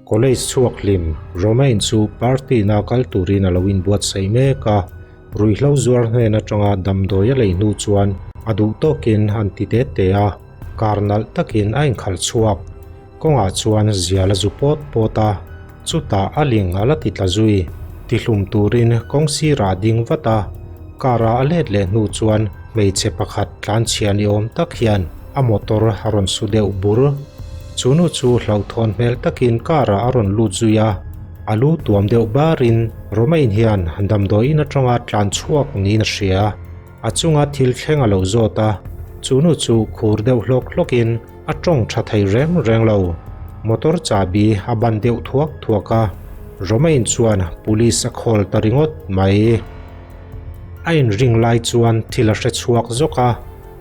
College chhuak hlim Romain chu party na kal turin a lo inbuatsaih mek a, ruihhlo zuar hnen atanga damdawi a lei hnu chuan a duh tawkin an ti te te a, kar nalh takin a inkhalh chhuak. Kawngah chuan zial a zu pawt pawt a, chutah a ling a la ti tla zui. Tihlum turin kawng sirah a ding vat a, car a a let leh hnu chuan hmeichhe pakhat tlanchhia ni awm tak hian a motor a rawn su deuh bur. Chu nu chu hlauhthawn hmel takin car ah a rawn lut zui a, a lu tuam deuh barin Romain hian damdawiin atanga tlan chhuak niin a hria. A chunga thil thleng a lo zawt a, chu nu chu khur deuh hlawk hlawkin a tawng tha thei reng reng lo. Motor chahbi a ban deuh thuak thuak a, Romain chuan police a call ta ringawt mai. A inring lai chuan thil a hre chhuak zawk a,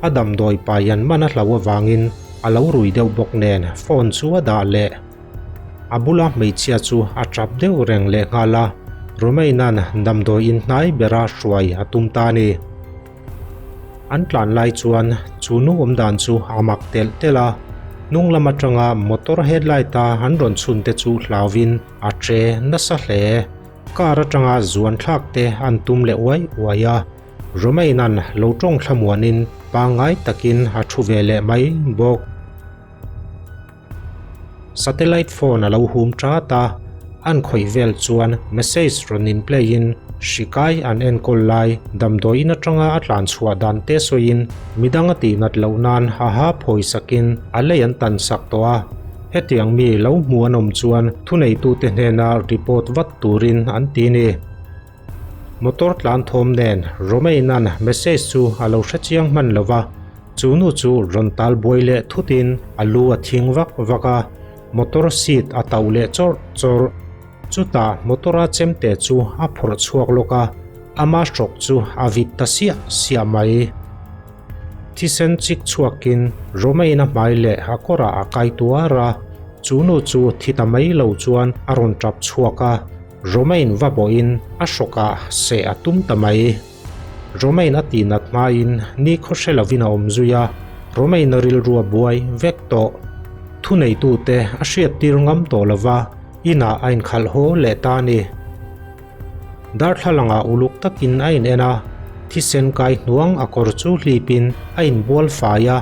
a damdawi paian man a hlau avangin a lo rui deuh bawk nen phone chu a dah leh. A bula hmeichhia chu a tap deuh reng lehnghal a, Romain-a'n damdawi in hnai bera hruai a tum ta a ni. An tlan lai chuan chu nu awm dan chu a mak telh telh a, hnung lam atanga motor headlight a an rawn chhun te chu hlauvin a che nasa hle. Car atanga zuan thlak te an tum leh uai uai a, Romain-a'n lo tawng thlamuanin pangngai takin a thu ve leh mai bawk. Satellite phone a lo hum tat a, an khawih vel chuan message rawn in play in hri kai an enkawl lai damdawiin atanga a tlan chhuah dan te sawiin midang a tih nat loh nan a ha phawi sakin a lei an tan sak tawh a, hetiang mi lo hmu an awm chuan thuneitute hnena report vat turin an ti ni. Motor tlan thawm nen Romain-a'n message chu a lo hre chiang hman lo va, chu nu chu rawn tal buai leh thutin a lu a thing vak vak a, motor seat a tauh leh chawrh chawrh. Chutah motor-a chemte chu a phawrh chhuak lawk a, ama hrawk chu a vit ta siah siah mai. Thisen chik chhuakin Romain-a hmai leh a kawrah a kai tuar a, chu nu chu thi ta mai lo chuan a rawn tap chhuak a, Romain va bawhin a hrawkah seh a tum ta mai. Romain a tihnat hmain ni khaw hre lovin a awm zui a, Romain a rilru a buai vek tawh. Thuneitute a hriattir ngam tawh lova, inah a inkhalh haw leh ta a ni. Darthlalangah uluk takin a inen a, thisen kai hnuang a kawr chu hlipin a inbual fai a,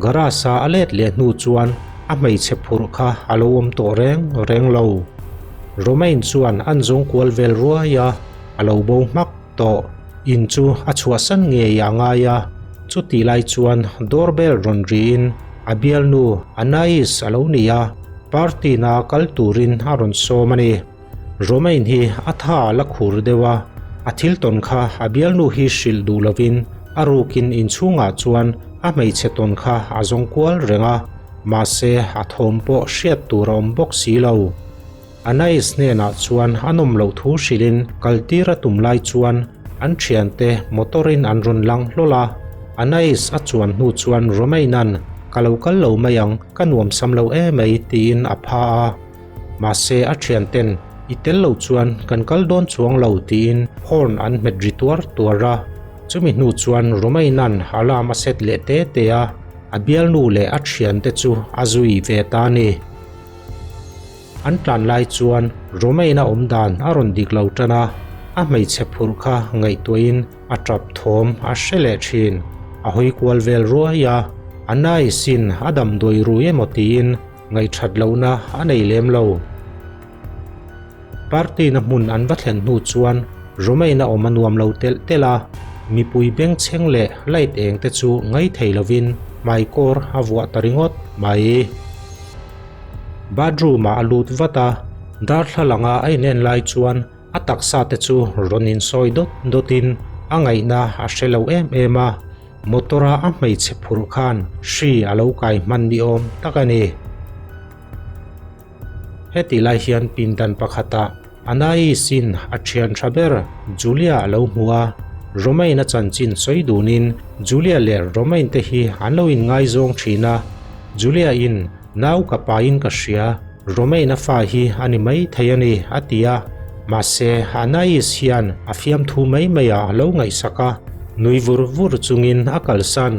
Garage-a a let leh hnu chuan a hmeichhe phurh kha a lo awm tawh reng reng lo. Romain chuan an zawng kual vel ruai a, a lo bo hmak tawh. In chu a chhuahsan ngei a ngai a, chutih lai chuan doorbell rawn riin a bialnu Anais a lo ni a, party na kal turin a rawn sawm a ni. Romain hi a tha a la khur deuh a, a thil tawn kha a bialnu hi hrilh duh lovin a rukin inchhungah chuan a hmeichhe tawn kha a zawng kual reng a, mahse a thawm pawh hriat tur a awm bawk si lo. Anais hnenah chuan a nawm loh thu hrilhin kaltir a tum lai chuan an thiante motor-in an rawn lang hlawl a, Anais a chuan hnu chuan Romain-a'n ka lo kal lo mai ang, ka nuamsam lo emai tiin a pha a. Mahse a thianten i tel lo chuan kan kal dawn chuang lo tiin horn an hmet ri tuar tuar a. Chumi hnu chuan Romain-a'n alarm a set leh te te a, a bialnu leh a thiante chu a zui ve ta a ni. An tlan lai chuan Romain-a awm dan a rawn dik lo tan a, a hmeichhe phurh kha ngaihtuahin a tap thawm a hre leh thin. A hawi kual vel ruai a, a naisin a damdawi rui emaw tiin Ngaihṭhat lohna a nei lem lo. Party-na hmun an va thlen hnu chuan Romain-a awm a nuam lo telh telh a, mipui bengchheng leh light eng te chu ngai thei lovin hmaikawr a vuah ta ringawt mai. Bathroom-ah a lut vat a, darthlalanga a inen lai chuan a taksa te chu rawn insawi dawt dawtin a ngaihna a hre lo em em a. Motor-a a hmeichhe phurh khan hri a lo kai hman ni awm tak a ni. Hetih lai hian pindan pakhatah Anais-in a thian tha ber Julia a lo hmu a, Romain-a chanchin sawi dunin Julia leh Romain te hi an lo inngaizawng thin a, Julia-in nau ka pain ka hria, Romain-a fa hi a ni mai thei a ni a ti a, mahse Anais hian a fiamthu mai maiah a lo ngaihsak a, nui vur vur chungin a kalsan.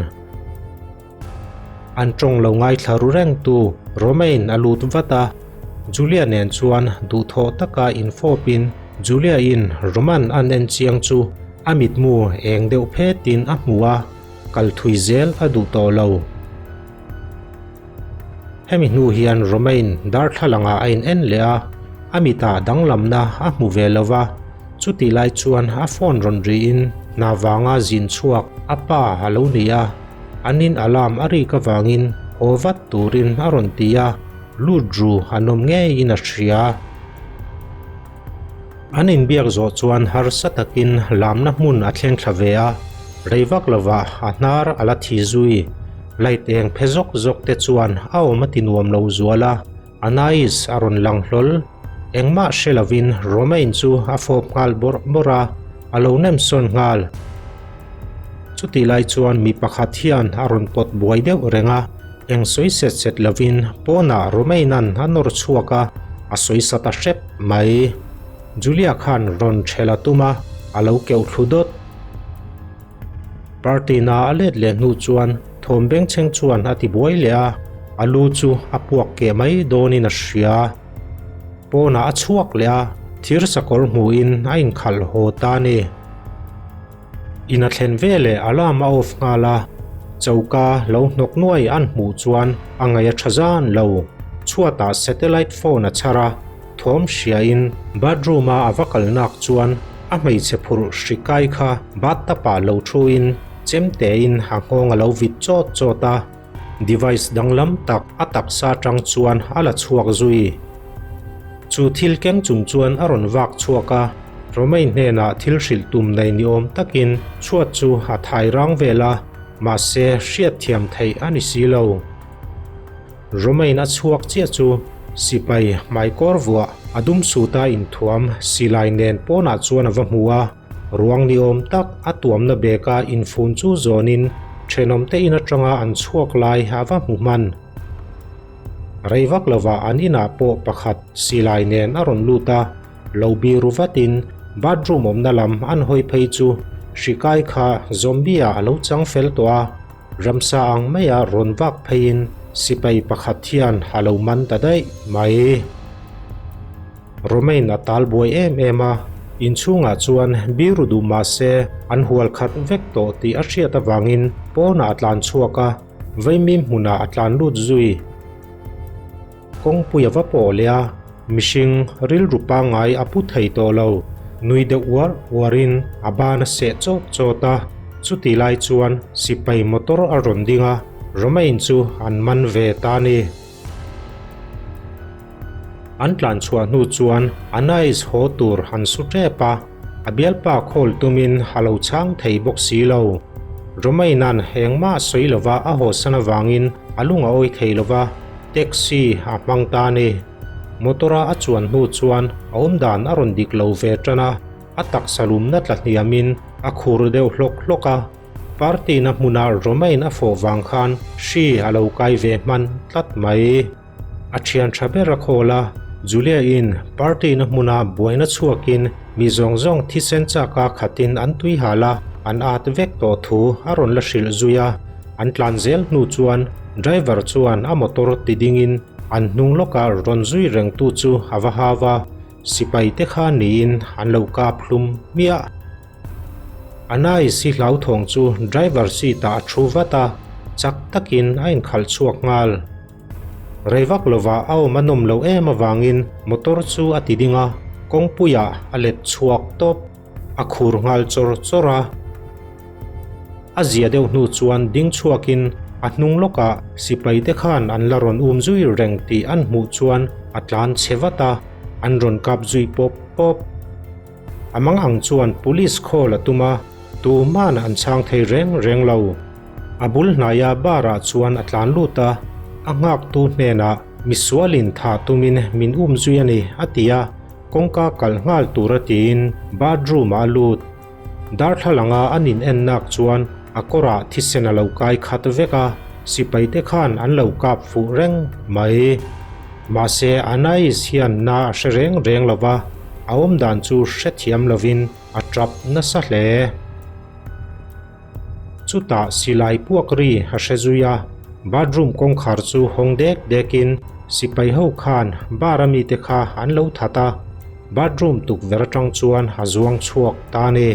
An tawng lo ngaithla ru reng tu Romain a lut vat a, Julia nen chuan duhthawh taka infawpin Julia-in Roman an en chiang chu a mitmu eng deuh phetin a hmu a, kal thui zel a duh tawh lo. Hemi hnu hian Romain darthlalangah a in en leh a, a mitah danglamna a hmu ve lo va, chutih lai chuan a phone rawn riin hna vanga zin chhuak a pa a lo ni a, an in alarm a rik avangin haw vat turin a rawn ti a, lut ru an awm ngeiin a hria. An inbiak zawh chuan harsa takin lamna hmun a thleng thla ve a, rei vak lovah a hnar a la thi zui. Light eng phe zawk zawk te chuan a awm a ti nuam lo zual a, Anais a rawn lang hlawl. Engmah hre lovin Romain chu a fawp nghal bawrh bawrh a, a lo nem sawn nghal. Chutih lai chuan mi pakhat hian a rawn pawt buai deuh reng a, eng sawi set set lovin pawnah Romain-a'n a nawr chhuak a, a sawi sa ta hrep mai. Julia khan rawn ṭhel a tum a, a lo keuh thlu dawt. Party na a let leh hnu chuan thawm bengchheng chuan a ti buai leh a, a lu chu a puak keh mai dawnin a hria. Pawnah a chhuak leh a, thir sakawr hmuhin a inkhalh haw ta a ni. In a thlen veleh alarm a off nghal a, choka lo hnawk nuai an hmuh chuan a ngaih a tha zan lo. Chhuatah satellite phone a chhar a, thawm hriain bathroom a a va kal nak chuan a hmeichhe phurh hri kai kha bathtub ah lo thuin chemtein a nghawng a lo vit chawt chawt a. Device danglam tak a taksa atang chuan a la chhuak zui. Chu thil keng chung chuan a rawn vak chhuak a, Romain hnenah thil hrilh tum nei ni awm takin chhuat chu a thai rang vel a, mahse hriatthiam theih a ni si lo. Romain a chhuak chiah chu sipai hmaikawr vuah a dum suta inthuam silai nen pawnah chuan a va hmu a. Ruang ni awm tak a tuamna bag-a infun chu zawnin thenawmte in atanga an chhuak lai a va hmu hman. Rei vak lovah an inah pawh pakhat silai nen a rawn lut a, lo biru vatin bathroom awmna lam an hawi phei chu hri kai kha zombie-ah a lo chang fel tawh a, ramsa ang maia rawn vak pheiin sipai pakhat hian a lo man ta daih mai. Romain a tal buai em em a, inchhungah chuan biru duh mah se an hual khat vek tawh tih a hriat avangin pawnah a tlan chhuak a, vaimim hmunah a tlan lut zui. Kawngpui a va pawh leh a, mihring rilru pangngai a pu thei tawh lo, nui deuh uar uarin a ban a seh chawt chawt a, chutih lai chuan sipai motor a rawn ding a, Romain chu an man ve ta a ni. An tlan chhuah hnu chuan Anais haw tur han su tep a, a bialpa call tumin a lo chhang thei bawk si lo. Romain-a'n engmah sawi lova a hawsan avangin a lung a awi thei lova, taxi a hmang ta a ni. Motor-a a chuan hnu chuan a awmdan a rawn dik lo ve tan a, a taksa lumna tla hniamin a khur deuh hlawk hlawk a. Party na hmuna Romain a fawh vang khan hri a lo kai ve hman tlat mai. A thian tha ber a khawl a, Julia in party na hmuna buaina chhuakin mi zawng zawng thisen chaka khatin an tui hal a, an at vek tawh thu a rawn la hrilh zui a. An tlan zel hnu chuan driver chuan a motor ti dingin an hnung lawkah rawn zui rengtu chu a va hau a, sipai te kha niin an lo kap hlum hmiah. Anais hi hlauthawng chu driver seat ah a thu vat a, chak takin a inkhalh chhuak nghal. Rei vak lovah a awm a nawm loh em avangin motor chu a ti ding a, kawngpuiah a let chhuak tawp. A khur nghal chawr chawr a. A zia deuh hnu chuan ding chhuakin a hnung lawkah sipai te khan an la rawn um zui reng tih an hmuh chuan a tlan chhe vat a, an rawn kap zui pawp pawp. A mang ang chuan police call a tum a, tuman an chhang thei reng reng lo. A bul hnaia bar ah chuan a tlan lut a, a nghaktu hnenah misualin thah tumin min um zui a ni a ti a, kawngka kalh nghal tur a tiin bathroom ah a lut. Darthlalanga an in en nak chuan a kawrah thisen a lo kai khat vek a, sipai te khan an lo kap fuh reng mai. Mahse Anais hian na a hre reng reng lo va, a awmdan chu hrethiam lovin a tap nasa hle. Chutah silai puak ri a hre zui a, bathroom kawngkhar chu hawng dek dekin. Sipai ho khan bar a mite kha an lo that a, bathroom tukverh atang chuan a zuang chhuak ta a ni.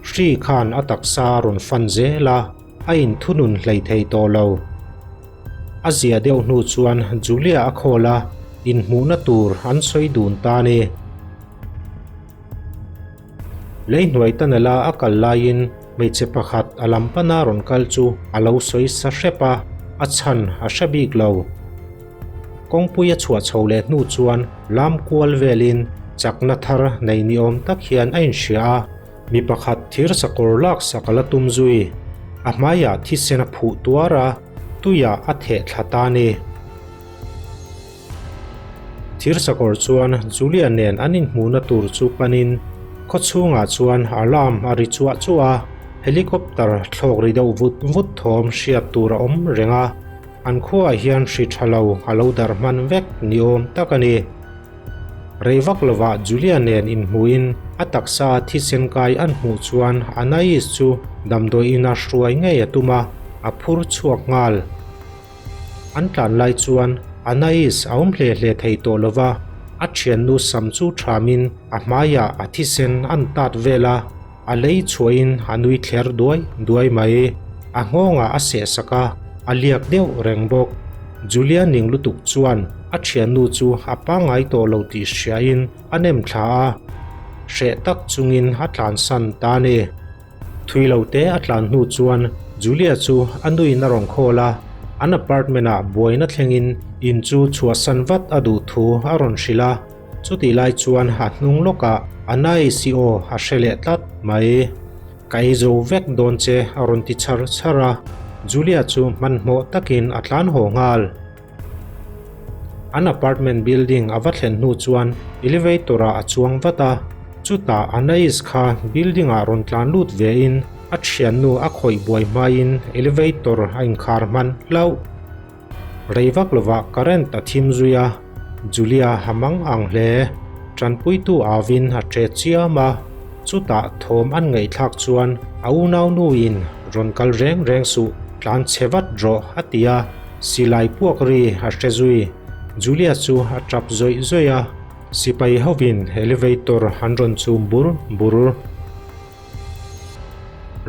Hri khan a taksa a rawn fan zel a, a inthunun hlei thei tawh lo. A zia deuh hnu chuan Julia a call a, inhmuhna tur an sawi dun ta a ni. Lei hnuai tunnel-a a kal laiin hmeichhe pakhat a lam pana rawn kal chu a lo sawi sa hrep a, a chhan a hre bik lo. Kawngpui a chhuah chho leh hnu chuan lam kual velin chakna thar nei ni awm tak hian a inhria a, mi pakhat thir sakawr laksak a la tum zui. A hmaiah thisen a phuh tuar a, tuiah a theh thla ta a ni. Thir sakawr chuan Julia nen an inhmuhna tur chu panin khaw chhungah chuan alarm a ri chuah chuah a, helicopter thlawk ri deuh vut vut thawm hriat tur a awm reng a, an khuaah hian hri tha lo a lo darh hman vek ni awm tak a ni. Rei vak lovah Julia nen inhmuhin a taksa thisen kai an hmuh chuan Anais chu damdawi ina hruai ngei a tum a, a phur chhuak nghal. An tlan lai chuan Anais a awm hle hle thei tawh lo va, a thiannu sam chu thamin a hmaiah a thisen an tat vel a, a lei chhuahin a nui thler duai duai mai. A nghawngah a seh sak a, a liak deuh reng bawk. Julia ning lutuk chuan a thiannu chu a pangngai tawh lo tih hriain a nem thla a, hreh tak chungin a tlansan ta a ni. Thui lo te a tlan hnu chuan Julia chu a nuin a rawn call a, an apartment ah buaina thlengin in chu chhuahsan vat a duh thu a rawn hrilh a, chutih lai chuan a hnung lawkah Anaisi aw a hre leh tlat mai. Ka ei zo vek dawn che a rawn ti chhar chhar a, Julia chu hmanhmawh takin a tlan haw nghal. An apartment building a va thlen hnu chuan elevator ah a chuang vat a, chutah Anais kha building ah rawn tlan lut ve in a thiannu a khawih buai hmaiin elevator a inkhar hman hlauh. Rei vak lovah current a thim zui a, Julia a mang ang hle. Tanpuitu avin a che chiam a, chutah thawm an ngaihthlak chuan a unaunu in rawn kal reng reng suh, tlan chhe vat rawh a ti a. Silai puak ri a hre zui. Julia chu a tap zawih zawih a, sipai hovin elevator an rawn chum bur bur.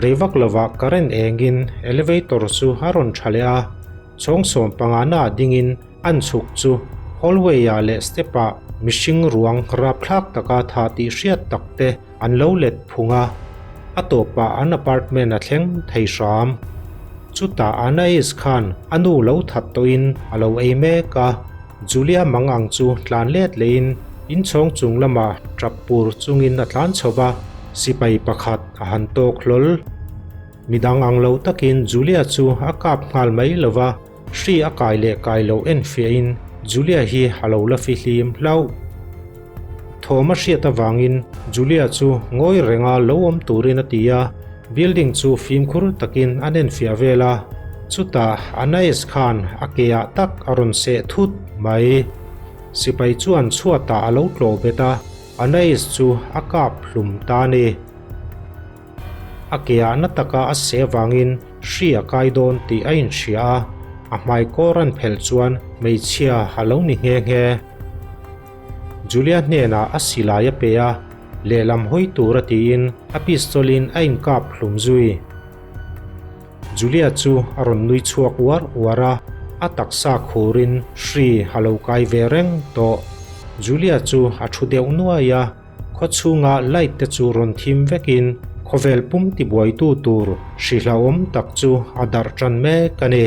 Rei vak lovah current engin elevator chu a rawn tha leh a, chhawng 15 ah dingin an chhuk chu hallway ah leh step ah mihring ruang rapthlak taka thah tih hriat tak te an lo let phung a, a tawpah an apartment a thleng thei hram. Chutah Anais khan a nu lo that tawhin a lo ei mek a, Julia mang ang chu tlan let lehin inchhawng chung lamah tap pur chungin a tlan chho va, sipai pakhat a han tawk hlawl. Midang ang lo takin Julia chu a kap nghal mai lo va, Hri a kai leh kai lo enfiahin Julia hi a lo la fihlim hlauh. Thawm a hriat avangin Julia chu ngawi renga lo awm turin a ti a, building chu fimkhur takin an enfiah vel a, chutah Anais khan a ke ah tak a rawn seh thut mai. Sipai chuan chhuatah a lo tlawh bet a, Anais chu a kap hlum ta a ni. A ke ah na taka a seh avangin hri a kai dawn tih a inhria a, a hmai kawr an phelh chuan hmeichhia a lo ni nghe nghe. Julia hnenah a silai a pe a, lehlam hawi tur a tiin a pistol in a inkap hlum zui. Julia chu a rawn nui chhuak uar uar a, a taksa khurin hri a lo kai ve reng tawh. Julia chu a thu deuh nuai a. Khaw chhunga light te chu rawn thim vekin khawvel pum tibuaitu tur hri hlauhawm tak chu a darh tan mek a ni.